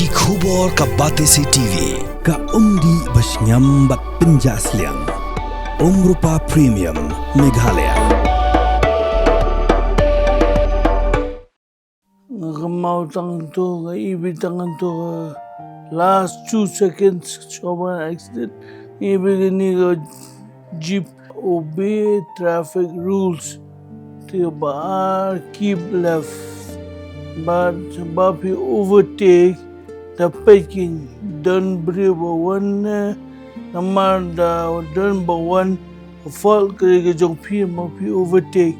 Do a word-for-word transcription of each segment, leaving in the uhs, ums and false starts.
Ki khubor ka Batesi T V, ka umdih ba shngiam bad pynjah sliang. Umrupa Premium, Meghalaya. Nga kynmaw tang to, nga ibi tang to, last two seconds shuwa ban accident. Ibi kani ka jeep obey traffic rules. Te ba ar keep left. But ba phi overtake, da peit kin don briew ba wan, eh, namar da don ba wan, fault ka dei ka jong phi, ba phi overtake.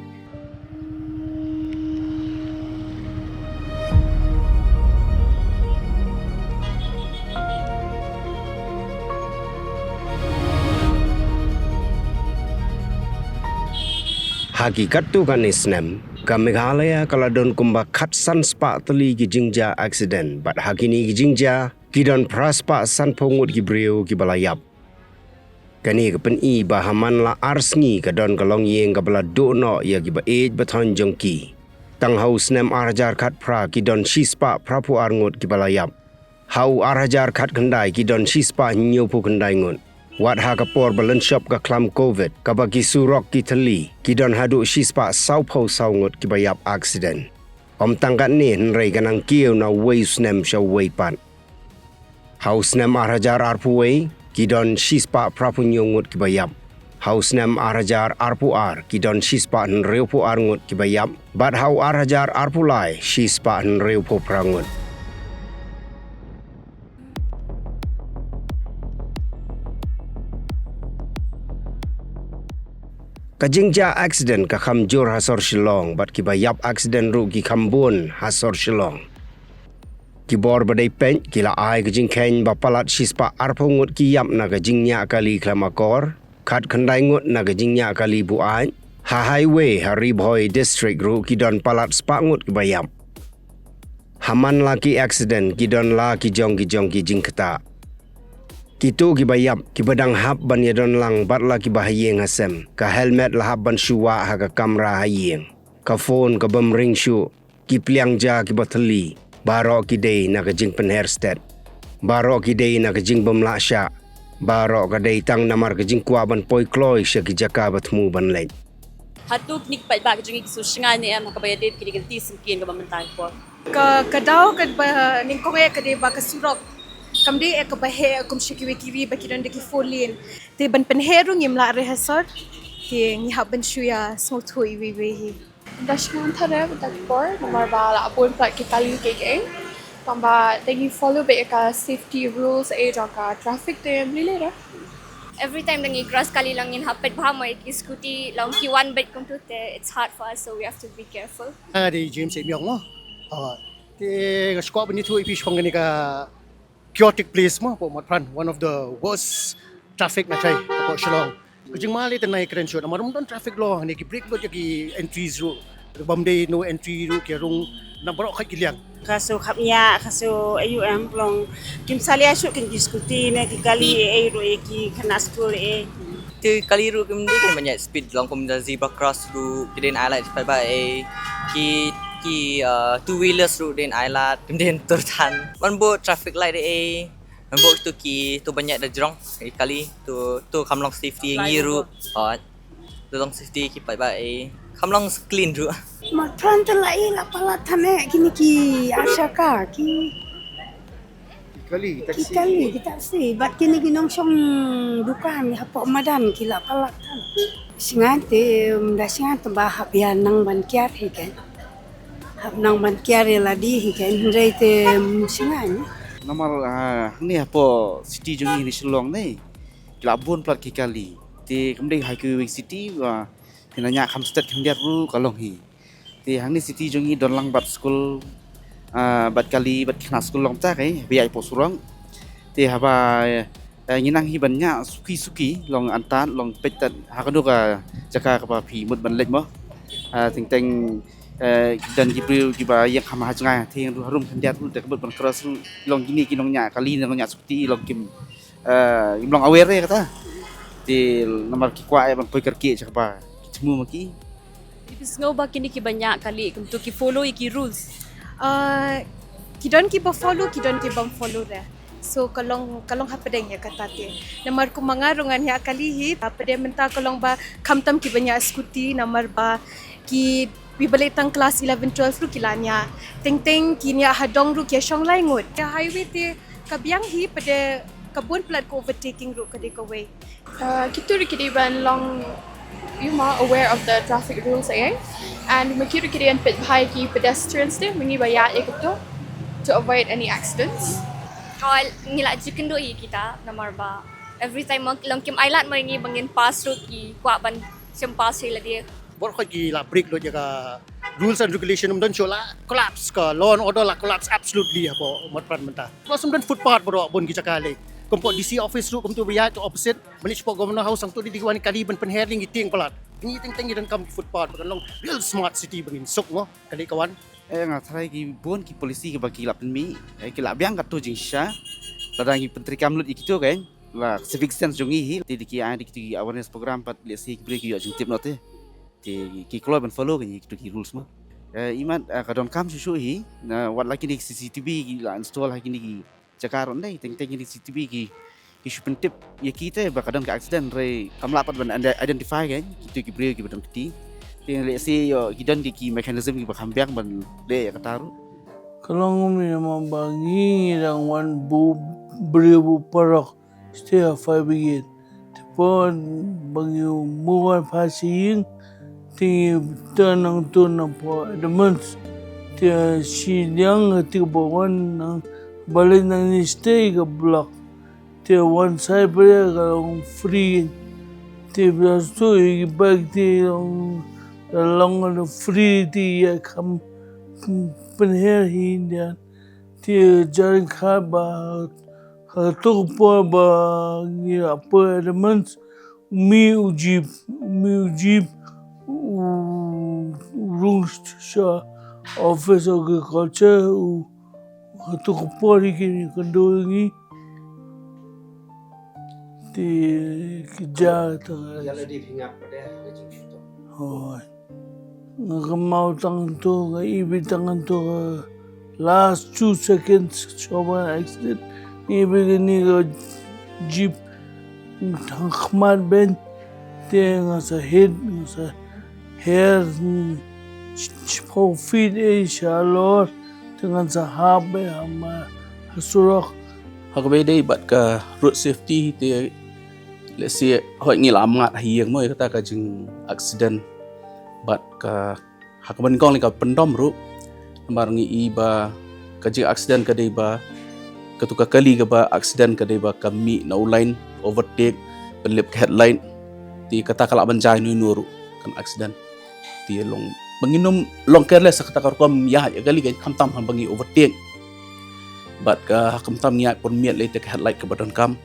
Ha ki katto katne snem, ka Meghalaya ka la don kumba khatsan spah tylli ki jingjia accident, bad ha kine ki jingjia, ki don phra spah sanphew ngut ki briew kiba la ïap. Kane ka pyni ba ha man la ar sngi ka don ka longïing kaba la duh noh ïa kiba ïeit ba thon jong ki. Tang ha u snem ar hajar khatphra ki don shispah phraphew ar ngut kiba la ïap. Ha u ar hajar khatkhyndai ki don shispah hynñiewphew khyndai ngut. Wat ha ka por ba lynshop ka khlam covid, kaba ki surok ki thylli, ki don haduh shispah sawphew saw ngut kiba ïap accident. Ym tang katne, hynrei ka nang kiew na uwei u snem sha uwei pat. Ha u snem ar hajar arphew wei, ki don shispah phraphew hynñiew ngut kiba ïap. Ha u snem ar hajar arphew ar, ki don shispah hynriewphew ar ngut kiba ïap. Bad ha u ar hajar arphew lai, shispah hynriewphew phra ngut. Ka jingjia accident ka kham jur ha sor Shillong, bad kiba ïap accident ruh ki kham bun ha sor Shillong. Ki bor ba dei peit ki la ai ka jingkheiñ ba palat shispah arphew ngut ki ïap na ka jingñiah kali khlem akor, khatkhyndai ngut na ka jingñiah kali buaid. Ha highway ha Ri Bhoi District ruh ki don palat spah ngut kiba ïap. Ha man la ki accident ki don la ki jong ki jong ki jingktah. Kito kiba ïap kiba dang hap ban ïadon lang bad la kiba ha ïing ha sem, ka helmet la hap ban shu wah ha ka kamra ha ïing. Ka phone ka bym ring shuh, ki pliang ja kiba thylli, baroh ki dei na ka jingpynher stet. Baroh ki dei na ka jingbym lah shah. Baroh ka dei tang namar ka jingkwah ban poi kloi sha ki jaka ba thmu ban leit. Hato kine ki paidbah ki jong ngi ki sngewsih ne em ha kaba ïadei bad kine ki lynti syngkien kaba mynta ka por? Ka, ka daw kaba nyngkong eh ka dei ba ka surok kam dei eh kaba heh kum sha kiwei ki ri ba ki don da ki four lane. Te ban pynheh ruh ngim lah re ha sor. Te ngi hap ban shu ïa sngewthuh iwei iwei hi. Ynda shu mynta re mynta ka por namar ba la bun palat ki kali kiei kiei. Tangba dei ngi follow beit ïa ka safety rules eh jong ka traffic te ym lei lei re. Every time da ngi cross kali long ngin hap peit bha mo ïa ki scooty, long ki wan beit kumtu te it's hard for us, so we have to be careful. Nga dei James Emiong mo. Ah, te nga sngewkwah ban ïathuh ïa phi shaphang kane ka chaotic place mo hapoh Motphran, one of the worst traffic na Jai hapoh Shillong. Ka jingma lei te nai kren shuh namar ym don traffic law, ne ki break lut ïa ki entries ruh. Bym dei no entry ruh ki rung na baroh khoit ki liang. Ka shu khapngiah, ka shu aïu em, long kim salia shuh kin ki scooty ne ki kali eh, eh ruh eh ki khynnah skul eh. Te kali ruh kim dei kin ban ïaid speed, long kum da zebra cross ruh ki dei ban ai light pat ba eh ki, ki, uh, two wheelers ruh dei ban ai light, kim dei ban tur than. Ban buh traffic light eh, ban buh tu ki, tu ban ïaid da jrong, eh, kali, tu, tu kham long safety ngi ruh. Oh, tu long safety ki paidbah eh, kham long clean ruh. Motphran te la i la palat than eh kine ki ar shaka ki Ki kali, ki taxi. Kali, ki taxi. Bad kine ki nongshong dukan hapoh madan ki la palat than. Sngewbha te, um, da sngewbha te ba hap ïa nang ban kiar hi kan. Hap nang ban kiar ïa lade hi kan. Hynrei te, um, sngewbha. Namar, ah, hangne hapoh city jong ngi Shillong ne. Ki la bun palat ki kali. Te kam dei ha kiwei city ba phin ïa kham stet khyndiat ruh ka long hi. Te hangne city jong ngi don lang bad skul, ah, bad kali, bad khynnah skul long ta kai, ba ïaid hapoh surok. Te haba, eh, ngi nang hi ban ñiah suki suki, long antad, long peit tad, ha kano ka jaka kaba phi mut ban leit mo. Ah, teng teng, eh, don ki briew kiba ïeng kham ha jngai, te ruh harum khyndiat ruh, te ka mut ban cross ruh, long kine ki nongñiah kali, nongñiah scooty, long kim, eh, kim long aware re kata. Te namar ki kwah ïa ban poi kyrkieh sha kaba ki thmu ma ki. Phi sngew ba kine kiba ñiah kali kumto ki follow ïa ki rules? Ah, Ki don kiba follow, ki don ki bym follow re. So ka long, ka long hapdeng ïa kata te. Namar kumba nga ruh ngan ïa kali hi, hapdeng mynta ka long ba khamtam kiba ïa scooty, namar ba ki, kiba leh tang class eleven twelve ruh ki la ïa. Teng teng ki ïa ha dong ruh ki shong lai ngut. Ka highway te ka biang hi, pdeng ka bun palat ka overtaking ruh ka dei kawei. Uh, kito ruh ki dei ban long, you know, aware of the traffic rules again. And ma ki ruh ki dei ban peit bha ïa ki pedestrians te, ma ngi ba ïaid ïa kito, to avoid any accidents. Ka ngi la ju kynduh ïa kita, namar ba every time ma long kim ailad ma ngi ba ngin pass ruh ki kwah ban shem pass hi lade. Baroh khoit ki la break lut ïa ka rules and regulation, ym don shuh, la collapse ka law and order, la collapse absolutely hapoh Motphran mynta. Plus ym don footpath baroh bun ki jaka lei. Kum hapoh D C office ruh kumto ba ïaid to opposite, mynta shapoh Governor House hangto dei dei wan kali ban pynher ïa ngi tieng palat. Ngi teng teng ngi donkam footpath ba kan long real smart city ba ngin suk mo kali ka wan. Eh, nga tharai ki bun ki policy kiba ki la pynmih, eh, ki la biang katto jingshisha. Lada ngi pyntreikam lut ïa kito, kan, la civic sense jong ngi hi, te dei ki ai dei kito ki awareness program pat, lehse ki briew ki ïoh jingtip noh te. Te ki kloi ban follow kane kito ki rules mo. Eh, imat, eh, ka donkam shuh shuh hi, na wat la kine ki C C T V ki la install ha kine ki jaka ruh, ndei teng teng kine ki C C T V ki, ki shu pyntip ïa ki te ba ka don ka accident, hynrei kam lah pat ban ide-, identify, kan, kito ki briew kiba don kti. Te lehse ïoh ki don ki, ki mechanism kiba kham biang ban leh ïa kata ruh. Ka long kumne namar ba ngi, ngi dang wan bu briew bu paralok, stay ha fire brigade. Te por ba ngi move on pha shi ïing, te ngi turn nangto na pdeng Edmonds. Te shi liang te ba wan nang, ba leit nangne, stay ka block. Te wan side ba ka long free. Te ba shu ïa ki bike te long, long free, te ïa kham pynher hi ïa. Te jar kha ba, ha kato ka por ba ngi la poi Edmonds, u mih u jeep, u mih u jeep, u, u rung sha Office of Agriculture, u, ha kato ka por hi kine ki kynduh ïa ngi. Te ki ja ta ka. Ïa lade phi ngap pat de ha ka jingshitom. Hooid. Nga kynmaw tang to, nga ïohi tang to ka last two seconds shuwa ban accident. Nga ïohi kane ka jeep tang khmat beiñ. Te nga sa hit, nga sa her, mm, sh-, shiphew feet ei shalor. Te ngan sa hap beit ha ma, ha surok. Ha kaba ïadei bad ka road safety te, lehse hooid ngi la mad ha ïing mo ïa kata ka jing accident. Bad ka, ha kaba nyngkong lei ka pyndom ruh. Namar ngi i ba ka jing accident ka dei ba, kato ka kali kaba accident ka dei ba ka mih na u line, overtake, pynlip ka headlight. Te kata ka lah ban jia ïano ïano ruh kan accident. Te long ba ngin ym long careless ha kata ka rukom, ïa, ïa kali, kan, khamtam haba ngi overtake. Bad ka, khamtam ngi ïaid por miet lei te ka headlight kaba donkam.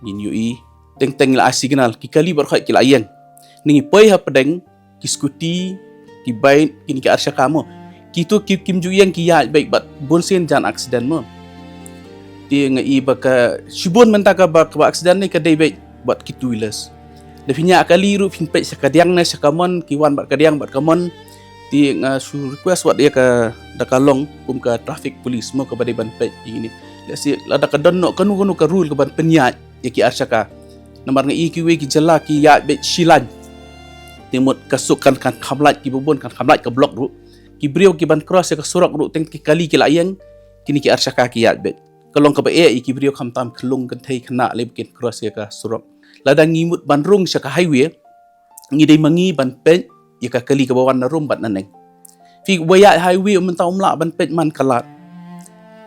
Ngin ïohi teng teng la ai signal, ki kali baroh khoit ki la ïeng. Ngi poi hapdeng, ki scooty, ki bike, kine ki ar shaka mo. Kito ki, kim ju ïeng, ki ïaid beit bad bunsien jan accident mo. Te nga i ba ka shibun mynta kaba, kaba accident ne ka dei beit bad ki two wheelers. Da phin ïa kali ruh phin peit sha kadiang ne sha kamon, ki wan bad kadiang bad kamon. Te nga shu request wat ïa ka, da ka long kum ka traffic police mo kaba dei ban peit ïa kine. Lehse lada ka don noh kano kano ka rule kaban pynïaid ïa ki ar shaka. Namar nga i kiwei ki jylla ki ïaid beit shi lane. Te mut ka suk kan, kan kham lait, kiba bun kan kham lait ka block ruh. Ki briew kiban cross ïa ka surok ruh teng ki kali ki la ïeng, kine ki ar shaka ki ïaid beit. Ka long kaba eh ïa ki briew, khamtam khyllung kynthei khynnah lei ba kin cross ïa ka surok. Lada ngi mut ban rung sha ka highway, ngi dei ma ngi ban peit ïa ka kali kaba wan na rum bad na neng. Phi, uba ïaid highway mynta um lah ban peit man ka lad,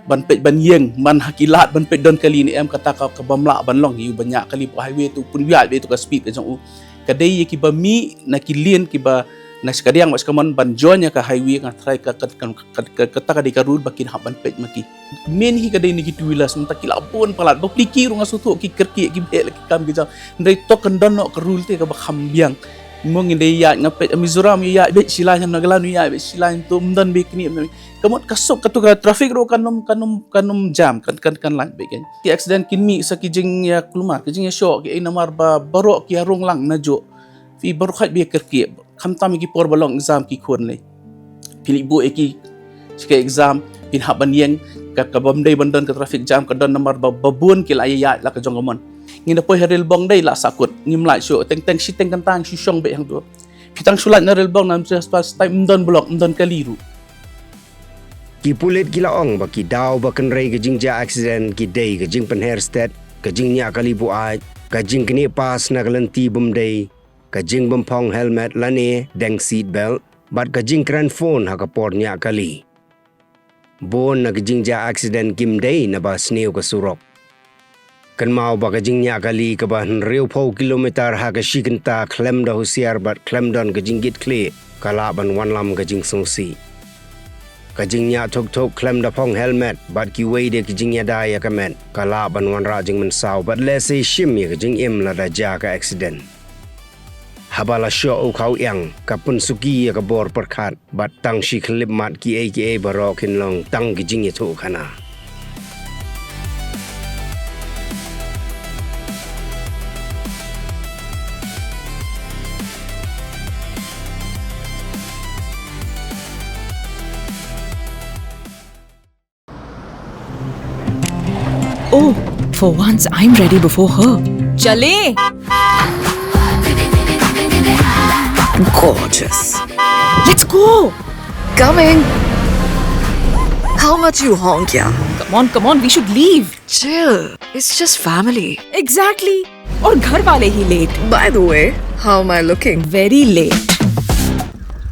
ban peit ban ïeng man ha ki lad, ban peit don kali ne em, kata ka, kaba ym lah ban long. Ïa uba ñiah kali hapoh highway te u pynïaid beit ïa ka speed ka jong u. Ka dei ïa kiba mih na ki lane kiba na sha kadiang bad sha kamon ban join ïa ka highway, nga tharai ka, ka, ka, ka, kata ka dei ka rule ba kin hap ban peit ma ki. Main hi ka dei na ki two wheelers, mynta ki la bun palat, bapli ki ruh nga sngewthuh ki kyrkieh, ki beh la ki kam ki jam. Hynrei to kan don noh ka rule te kaba kham biang. Mo ngin dei ïaid, nga peit ha Mizoram ïaid beit shi lane, ha Nagaland ïaid beit shi lane, to ym don beit kine. Ka mut ka suk, kato ka traffic ruh kan ym, kan ym, kan ym jam, kan, kan, kan lait beit kan. Ki accident kin mih sa ki jingïakulmar, ki jingïashoh, ki ei namar ba baroh ki ïa rung lang najuh. Phi, baroh khoit ba ïa kyrkieh. Khamtam ïa ki por ba long exam ki khun lei. Phi leit buh ïa ki sha ka exam, Ngin hap ban ïeng, ka, ka bym dei ban don ka traffic jam, ka don namar ba, ba bun ki la ïaid la ka jong ka mon. Ngin da poi ha Rilbong dei la sahkut, ngim lait shuh, teng teng shiteng kynta ngi shu shong beit hangto. Phi tang shu lait na Rilbong na Mrs. Pass, tai ym don block, ym don kali ruh. Ki pulit ki la ong ba ki daw ba kynrei ka jingjia accident ki dei ka jingpynher stet, ka jingñiah kali buaid, ka jingknieh pass na ka lynti bym dei, ka jingbymphong helmet lane deng seat belt, bad ka jingkren phone ha ka por ñiah kali. Bun na ka jingjia accident kim dei naba sniew ka surok. Kynmaw ba ka jingñiah kali kaba hynriewphew kilometer ha ka shi kynta khlem da husiar bad khlem don ka jingkitkhlieh ka lah ban wanlam ka jingsngewsih. Ka jingñiah thuk thuk khlem da phong helmet bad kiwei de ki jingïada ïa ka met ka lah ban wanrah jingmynsaw bad lehse shim ïa ka jingim lada jia ka accident. Haba la shoh u khaw ïang, ka pynsuki ïa ka bor pyrkhat bad tang shi khyllipmat kiei kiei baroh kin long tang ki jingïathuhkhana. Oh, for once I'm ready before her. चले। Gorgeous. Let's go. Coming. How much you honk, yeah? Come on, come on, we should leave. Chill. It's just family. Exactly. और घर वाले ही late. By the way, how am I looking? Very late.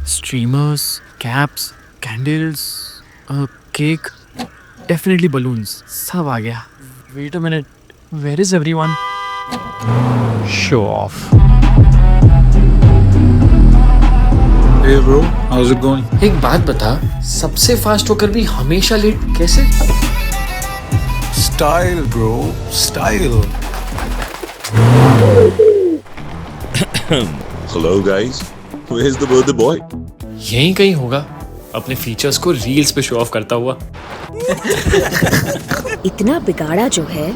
Streamers, caps, candles, a cake, definitely balloons. सब आ गया. Wait a minute, where is everyone? Show off. Hey bro, how's it going? एक बात बता, सबसे फास्ट होकर भी हमेशा लेट कैसे? Style bro, style. Hello guys, where's the birthday boy? यहीं कहीं होगा, अपने फीचर्स को रील्स पे शो ऑफ करता हुआ. इतना बिगाड़ा जो है.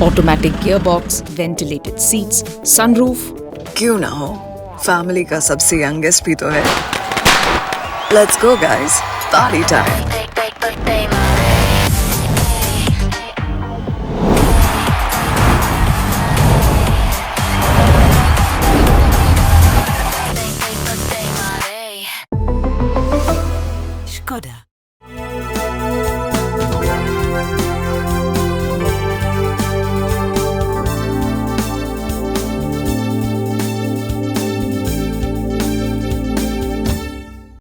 Automatic gearbox, ventilated seats, sunroof. क्यों ना हो, फैमिली का सबसे यंगेस्ट भी तो है. Let's go guys, party time. Skoda.